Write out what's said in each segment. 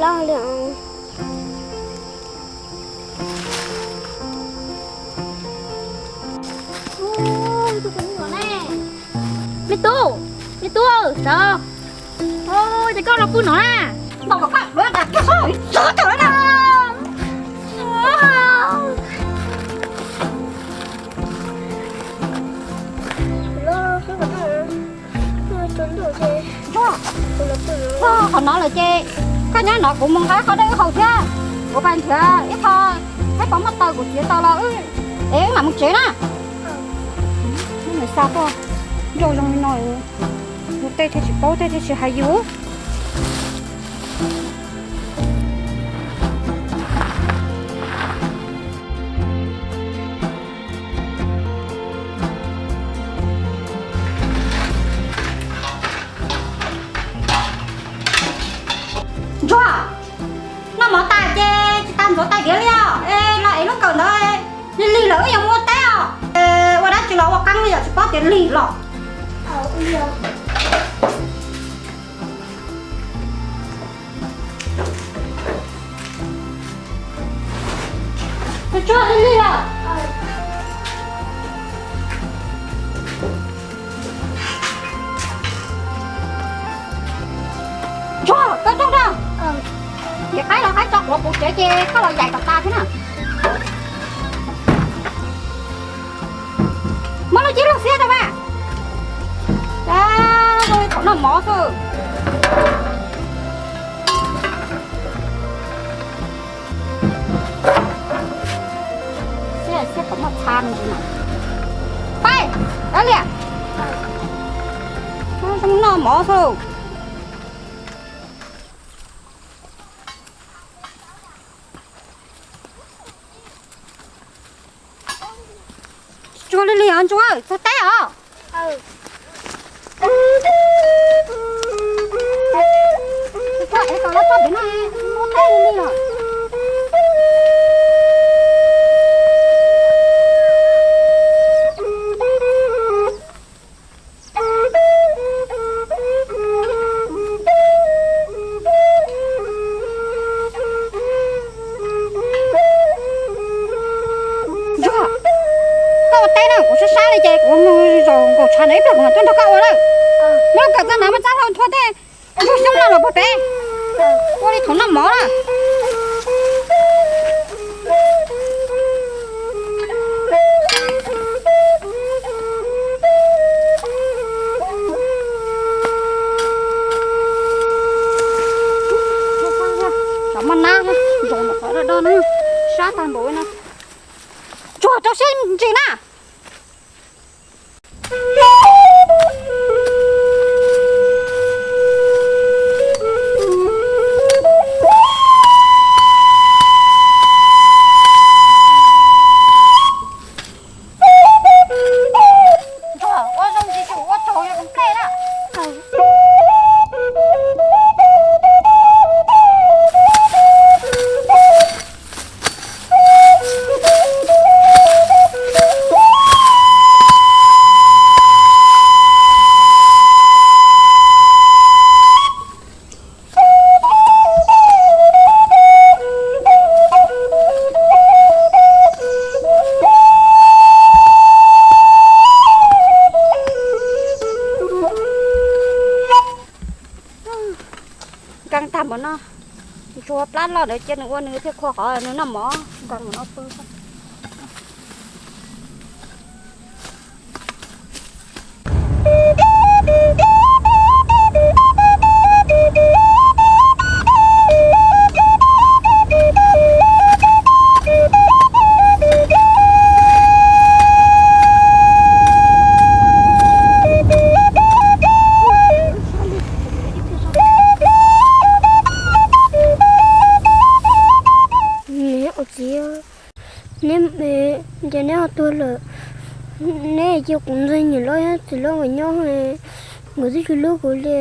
Loj li. Me tub, me tub, sawv. Ces koj los pw no na. Ntaus kom koj duav tas kiag sab tod na. Ntsuag, txog qhov no lawm ces koj nyob no kuv mus nqa qhov dej wb haus thiab. Kuv pais nrhiav ib qho thaib pov maj taws kuv txiav tau los wb, es wb mam mus tsev na. Nws xa tuaj ncauj zoo li no, yus tej thiaj tsis paub tej thiaj tsis hais yus. Ntsuag, noj mov tas ces tsis tas ntxuav tais diav li os. Es los ev lub kawm ntawd, lig lig lawm wb yuav mus ua teb os. Ua dab tsi los ua qeeb li yom, tsis paub tias lig los. Tsuag, lig lig lawm. Ntsuag, koj rooj rau. Ces qaib los qaib tso quav kuv tsev ces koj los yaim kom tas thiab na. Muab lub cib lug xiab rau mas. Ab, zoo li thaum noj mov xwb. Xiab, xiab kom muaj txha me ntsis na. Pab, Kav Liam, zoo noj mov xwb. Ntsuag, lig lig os Ntsuag, txog teb os. Koj ev kom lawv txog pem no, muab teb lig lig os. Ntsuag, koj ua teb na, kuv sab sab li ces kuv mus zaum nkaum tshav ntawd ib pliag kuv mam tuaj nrog koj ua lawm. Muab kawm txog ntawd muab txab hlau nthua tej ntsuag xyoob no los puag pem, ua li thaum noj mov na. Cov maj nab, zaum ntawm qhov do do na, sab tag npaum no. Ntsuag, rau siab ntsis na. Ntsuag, ua zoo tsis tsum ua tsaug yus tus nplej na. Nkees tag npaum no, ntsuag plab loj ntawd cia nws ua nws thiaj khua qhov nws noj mov nkees npaum no pw. Niam, ua txiv, neb, ces neb ho tuag lawm, neb cia kuv ntxig niam loj thiab txiv loj nkawd nyob, nkawd twb tsis hlub kuv li.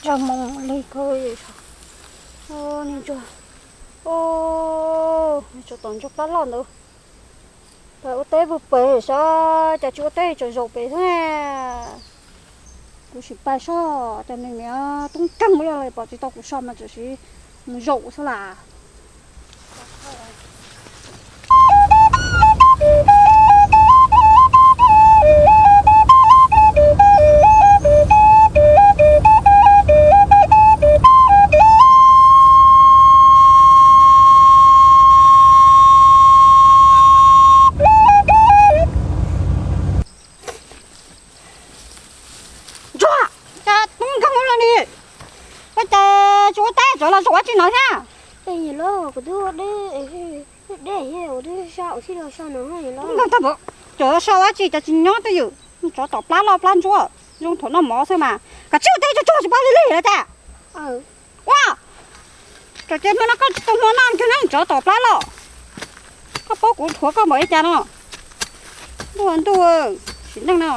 Tsaug moo li kawg, niag ntsuag, niag ntsuag tom ntsuag plab loj ntawd. Pais ua teb puag pem sav, cas tsis ua teb tseem zaum pem xwb na. Kuv sim pais saib cov neeg niag tub nkeeg ua li pom tsis tau kuv so mas tseem sim mus zaum xwb las. Ntsuag, cas tub nkeeg ua luaj li, ua cas tsis ua teb tseem los zaum ua tsi no thiab? Kuv twb ua deb, deb, kuv twb so, kuv thiaj los so no. Tub nkeeg tag npaum, tseem so ua tsi, cas tsis nyob twj ywm, tsov tom plab loj plab ntsuab, zoo thaum noj mov xwb mas. Koj tsis ua teb tsuag tsuag tsis paub lig lig los cas? Ua, txawm ces hmo no koj tsis tau hmo noj kiag na tsov tom plab loj. Koj paub kuv dhuav koj npaum li cas no. Ntuj ntuj, sim neej no,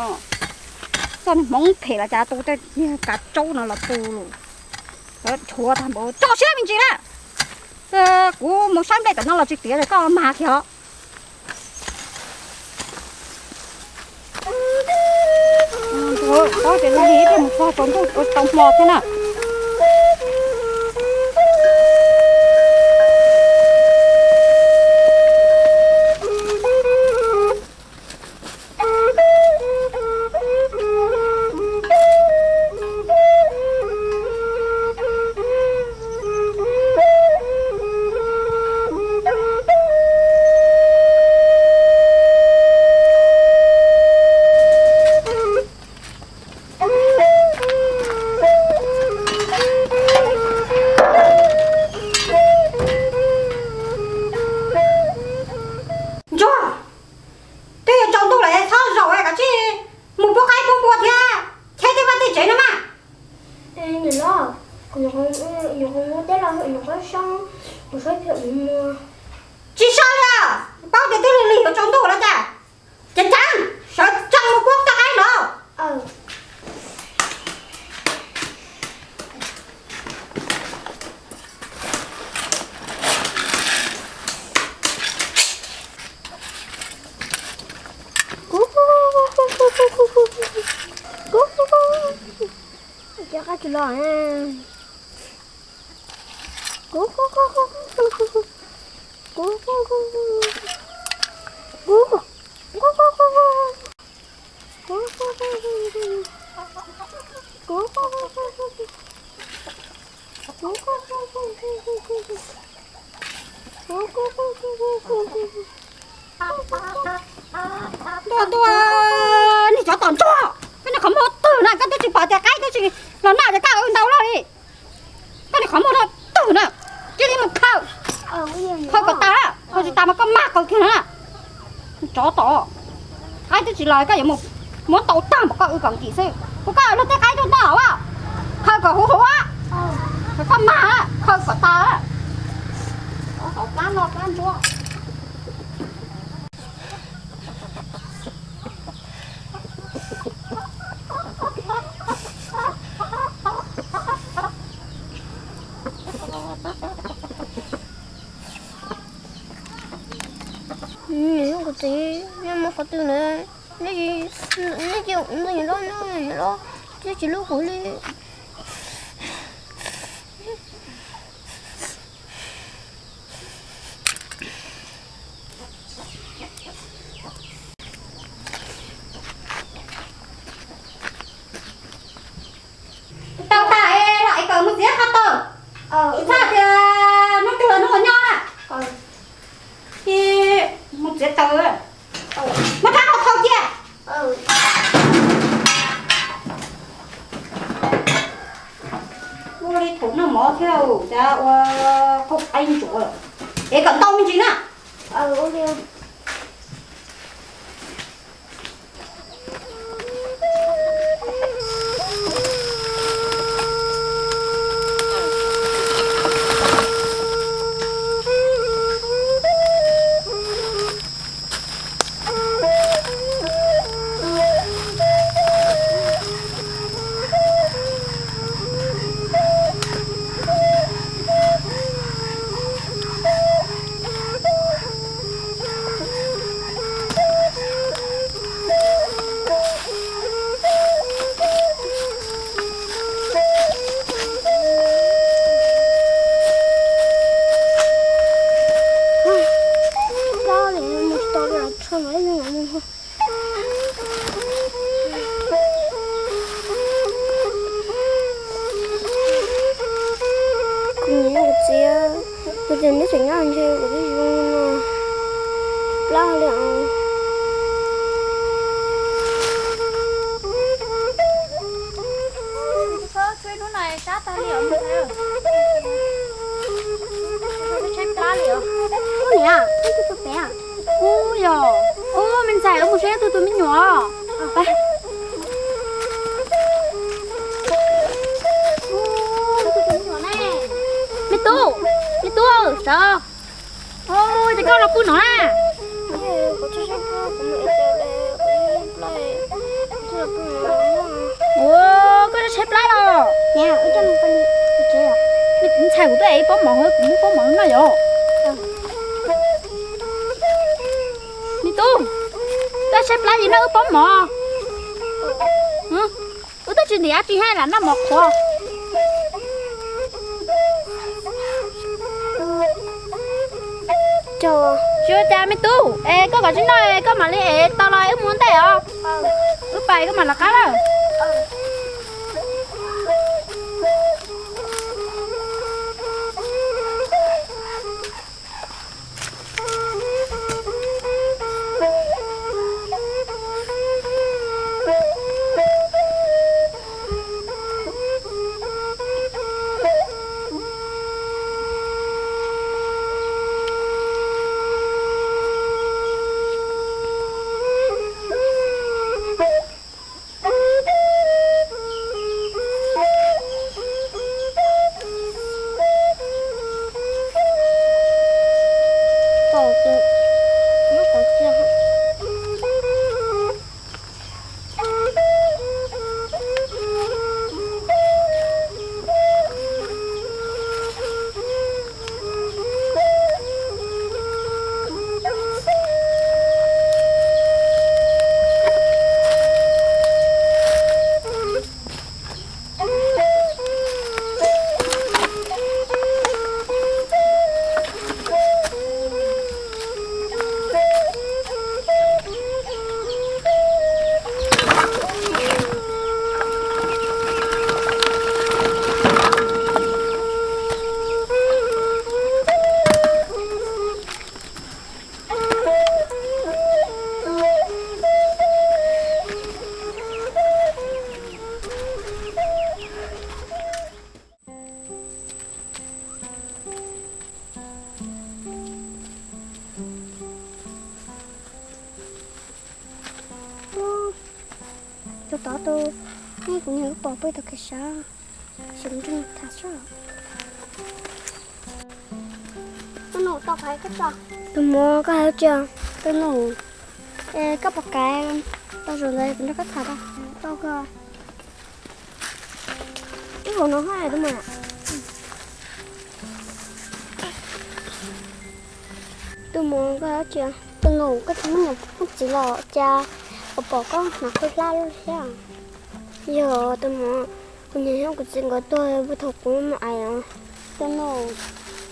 txoj niag hmoov phem los cas tu tej niag kav tsaub no los tu lawm. Lawv dhuav tag npaum, tso siab me ntsis na. Kuv mus saib nplej tom no los tsis tiav, koj mag kiag os. Paub tias yog li thiaj mus txog tsaus ntuj ua tau hmo thiab na. Ntsuag, twb yuav tsaus ntuj lawm txhob zaum, koj cia li mus pub qaib pub npua thiab cheb tej vaj tej tsev no mas. Niam hlob, kuv nyuam qhuav mus teb los nyuam qhuav so, kuv so ib pliag kuv mus. Tsis so li, paub tias twb lig lig yuav tsaus ntuj lawm cas. Ceev ceev, sawv tsees mus pub toj qaib no. Cov qaib tsis los. Ntuj ntuj, niag tsov tom ntsuag, koj niag qhov muag twg na, koj twb tsis pom tias qaib twb tsis los noj ces koj ua ntau loj li. Koj niag qhov muag no twg na, cia li mus khaws, khaws kom tas, khaws tsis tas mas koj mag qw kiag na. Tsov tom, qaib twb tsis los koj yuav mus muab tau tag npaum koj wb kom nkim xwb. Kuv koj luag tej qaib tuaj noj as, khaws kom huv huv, khaws kom mag, khaws kom tas. Tsov tom plab loj plab ntsuab. Kuv txiv, neb mus qhov twg na? Neb cia ntxog yus loj neb los twb tsis hlub kuv li. Tau tas es los es kom mus txiav qhov tau. Tsis txhob tias hnub twg los hnub nyob na. Ces mus txiav taws, muab rab no thau cia. Ua li thaum noj mov thiab, cas ua qaug qaib ntsuav, es kom ntau me ntsis na. Os, me tub, me tub, sawv. Ua cas koj los pw no na? Ua, koj tshaib plab los? Ntxhais kuv tuaj ev pob mov, kuv muab pob mov noj yom. Me tub, koj tshaib plab li noj wb pob mov. Wb twb tsis ntim dab tsi thiab lam noj mov qhuav. Tsis ua cas me tub, es koj kom tsis noj koj mam li ev tau los wb mus ua ntej os. Wb pais koj mam lawv qab lawm. Tus tod tus, kuv nyiam lub pom pw tau kev sab, sim nrog tham soj. Tus nus tau hais koj tso. Tus muam koj hais tsis? Tus nus, koj pom kais tau zaum ntawd kuv nrog koj tham tau. Tau koj. Ib hauv no hais tus muam. Tus muam koj hais tsis? Tus nus koj tsis muaj niam muaj txiv los cas pom pom koj hnav khuj hlab lub thiab. Yog tus muam, kuv niam thiab kuv txiv nkawd tuag puag thaum kuv me me os. Tus nus,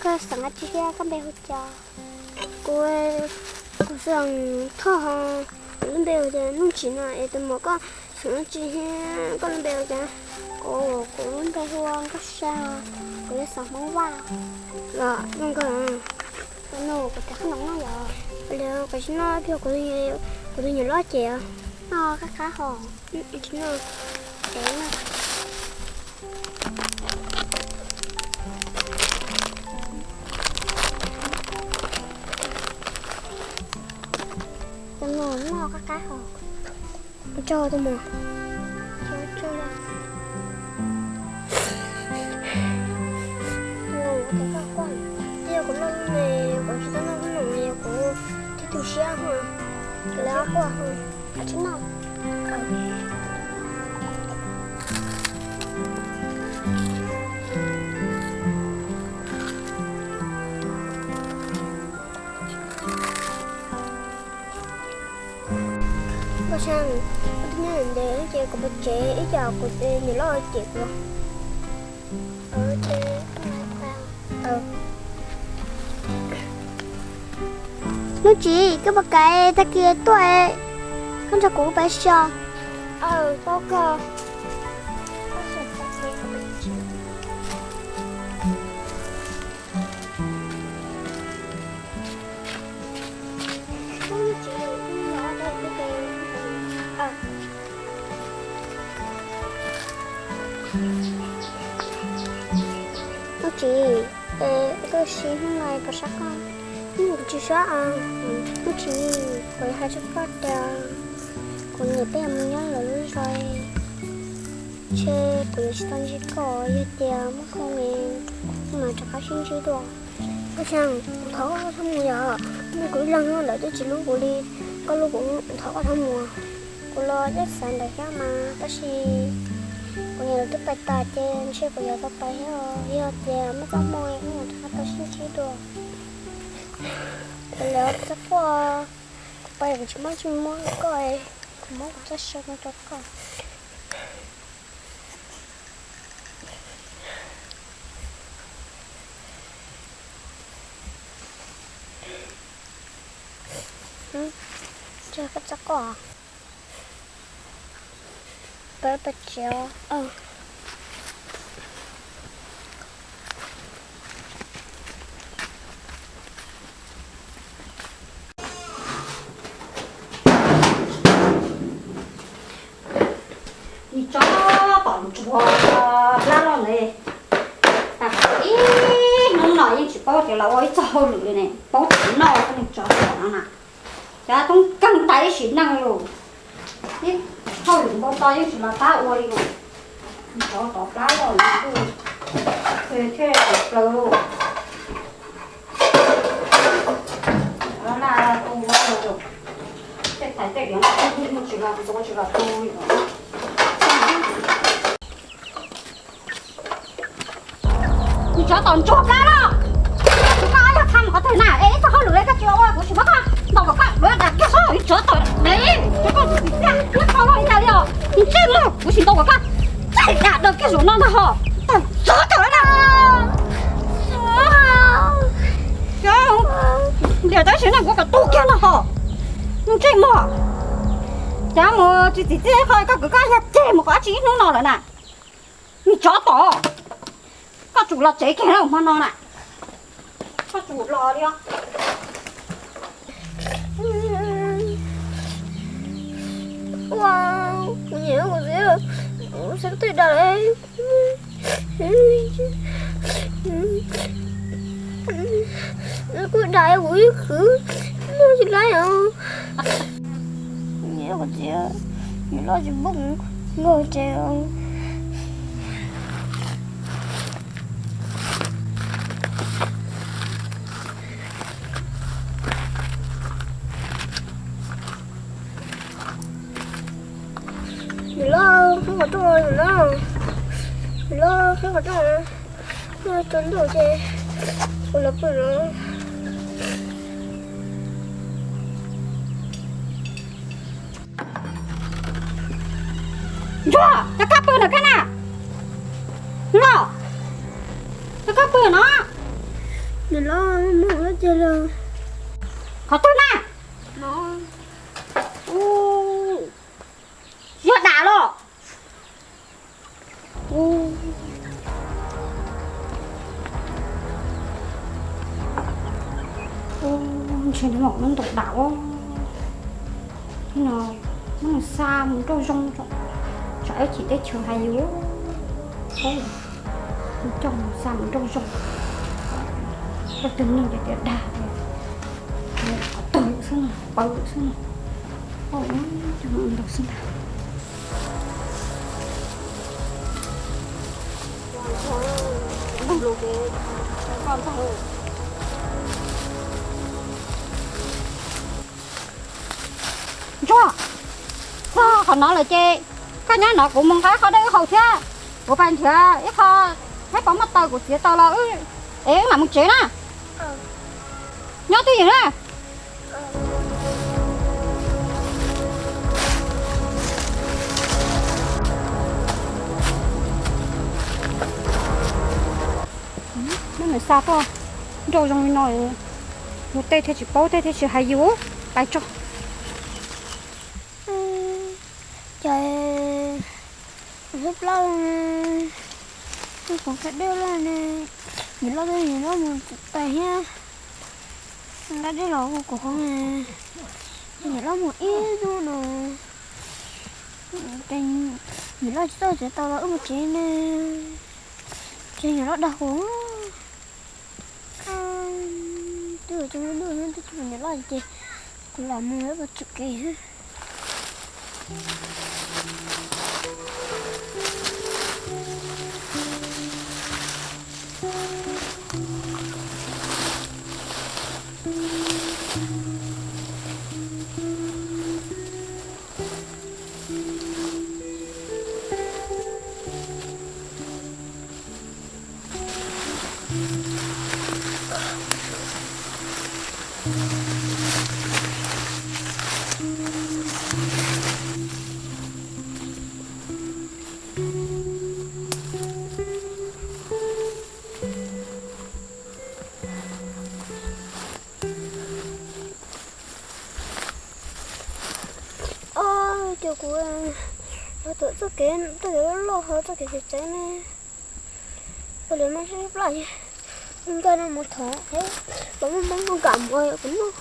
koj xeem dab tsi thiab koj npe hu cas? Kuv, kuv xeem Thoj, kuv lub npe hu tias Nuj Tsim no es tus muam koj xeem dab tsi thiab koj lub npe hu cas? Kuv, kuv lub npe hu ua Nkauj Sa, kuv yog xeem Hmoob Vaj. Los noj koj. Tus nus, kuv rov qab noj yom. Li koj tsis noj, kuv tus niam loj cem os. Noj qab qab hos. Tsis noj. Ev noj. Tus nus, noj qab qab hos. Ua tsaug tus muam. Nus, kuv noj me, kuv tsis tau noj lub nus, kuv tib tug siab hos. Kuv lawv quaj hos. Tsis noj. Nkauj Sa, koj twb nyob ntawm no ces kuv pw tsev ib cham kuv niam loj cem kuv. Nuj Tsim, koj pom kais tag kis tuaj, koj nrog kuv pais si os. Nuj Tsim, es koj sim hnub no puas sab koj? Kuv tsis sab os. Nuj Tsim, kuv hais rau koj tias Kuv niam peb mus nyob lawv lub zos, ntshe kuv yuav tsis tau ntsib koj, yog tias muaj koj ne, kuv mam rov qab sib ntsib dua. Koj Xyooj, thov koj txhob mus yom, muaj kuv ib leeg lawm twb tsis hlub kuv li, koj hlub kuv, thov koj txhob mus. Kuv los yeej xav ntawd thiab mas, tab sis kuv niam lawv twb pais tas ces ntshe kuv yuav tau pais thiab, yog tias muaj txoj hmoo kuv mam rov qab tau sib ntsib dua. Kuv lawv txhob quaj, kuv pais kuv tsis muaj tsis muaj koj, kuv muab kuv txoj sia no rau koj. Ntshe koj txhob quaj. Pab pab tsev. Ib tsob tom ntsuag plab loj ntawd, ib hnub no yeej tsis paub tias los ua ib txoj hauj lwm li ne, paub tsis noj koj niag tsov tom no na. Cov tub kawg tas ib sim neej lawm, ib hauj lwm npau taws yeej tsis los pab ua li lawm. Tsov tom plab loj no kuj thiaj tsis plaws lawm. Tej thaiv tej diav no kuj tsis los ntxuav tsis los tu li. Niag tsov tom ntsuag plab loj, koj yog txha mus qhov twg na es ib txoj hauj lwm li koj tsis ua kuv tsis muab koj ntaus kom koj duav dam kiag sub. Niag tsov tom ne, koj tsis txiaj nyob qhov loj li cas li os. Ntsej muag kuv tsis ntaus kom koj txaij dam daws kiag zaum no ntag ho. Tawm tsov tawm lawm na. Niam tab sis no kuv kom tu kiag no ho. Ntsej muag, cas mus tsis txim txiaj qhov koj kwv koj yog ceg mus qhov tsis ib hnub no lawm na. Niag tsov tom, koj tsum los tsev kiag na hmo no na. Koj tsum los li os. Ua, kuv nyiam kuv txiv, kuv xav twb dag lawm. Kuv dag kuv ib khwv muaj tsis laib os. Kuv nyiam kuv txiv, nws loj tsis pub kuv nkag tsev os. Niam loj, qhib qhov rooj, niam loj. Niam loj, qhib qhov rooj. Tsaus ntuj ces kuv los pw lawm. Ntsuag, koj pw no koj na. Los, koj pw no. Niam loj, mus ua cas lawm? Qhov twg na? Yog dam los. Ntshe nws mam muab ntaus dam os. Hnub no muab nws xa mus nraum zoov, tsam ib chim teb chaws hais yus, nws coj mus xa mus nraum zoov. Koj tus neeg tias dag tias qhov twg xwb no, pawv xwb no. Coj mus ntaus xwb ntag. Ntsuag, txog qhov no lawm ces koj nyob no kuv mus nqa ib qho dej wb haus thiab. Kuv pais nrhiav ib qho, saib puas muaj taws kuv txiav tau los wb, es wb mam mus tsev na. Nyob twj ywm na. Muab nws xa tuaj nraum zoov li no, yus tej thiaj tsis paub, tej thiaj tsis hais yus. Pais tso. Ces hlub plaub ne, kuv qhia dej loj ne, niam loj, niam loj mus tais thiab, nqa dej los hu kuv qhov, niam loj mus ib hnub no, niam loj tsis tau txiav tau los wb mus tsev ne, ces niam loj dag kuv. Twb tsis muaj ntuj, twb tsis muaj niam loj ces kuv lam mus wb mus tsum kev. Os, ces kuv tuam txoj kev, txoj kev loj loj hauv txoj kev tsev tsev ne, ua li mas sib plab, nkag no mus thov, los muaj hmoob tuaj kam mus kuv noj.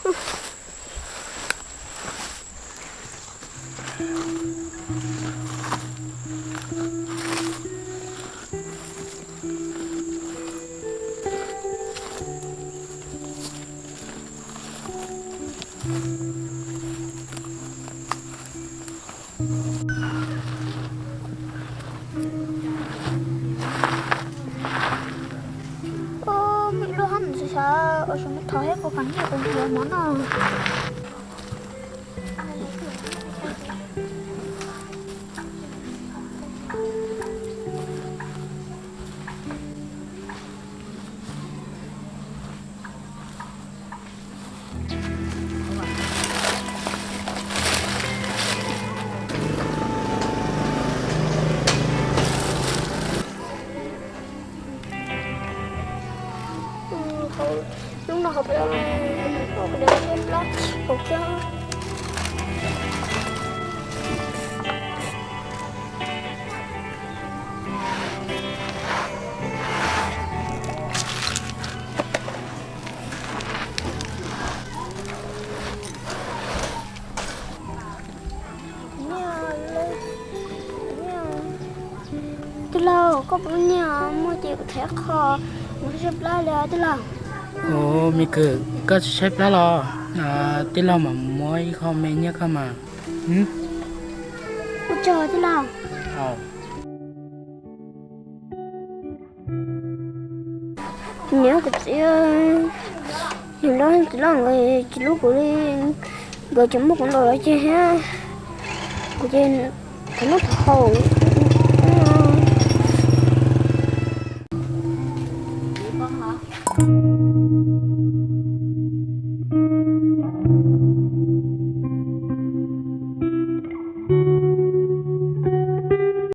Ub, muaj ib lub hab ntxwv xav ua si mus thov thiab kuv kam nyiaj kuv yuav mov noj. Hnub no hauv plab, hnub no hauv plab, hauv plab. Tij laug, koj puas nyiaj? Muaj ces kuv thov qho mus saib plab li tij laug. Ua, me kwv, koj tsis saib plab los? Tij laug mam muab ib qho me nyiaj koj mas. Ua tsaug tij laug. Kuv niam kuv txiv, yus lub txiv loj nkawd tsis hlub kuv li, nkawd tseem muab kuv ntaus lawv ces thiab, kuv ces thov noj thov haus.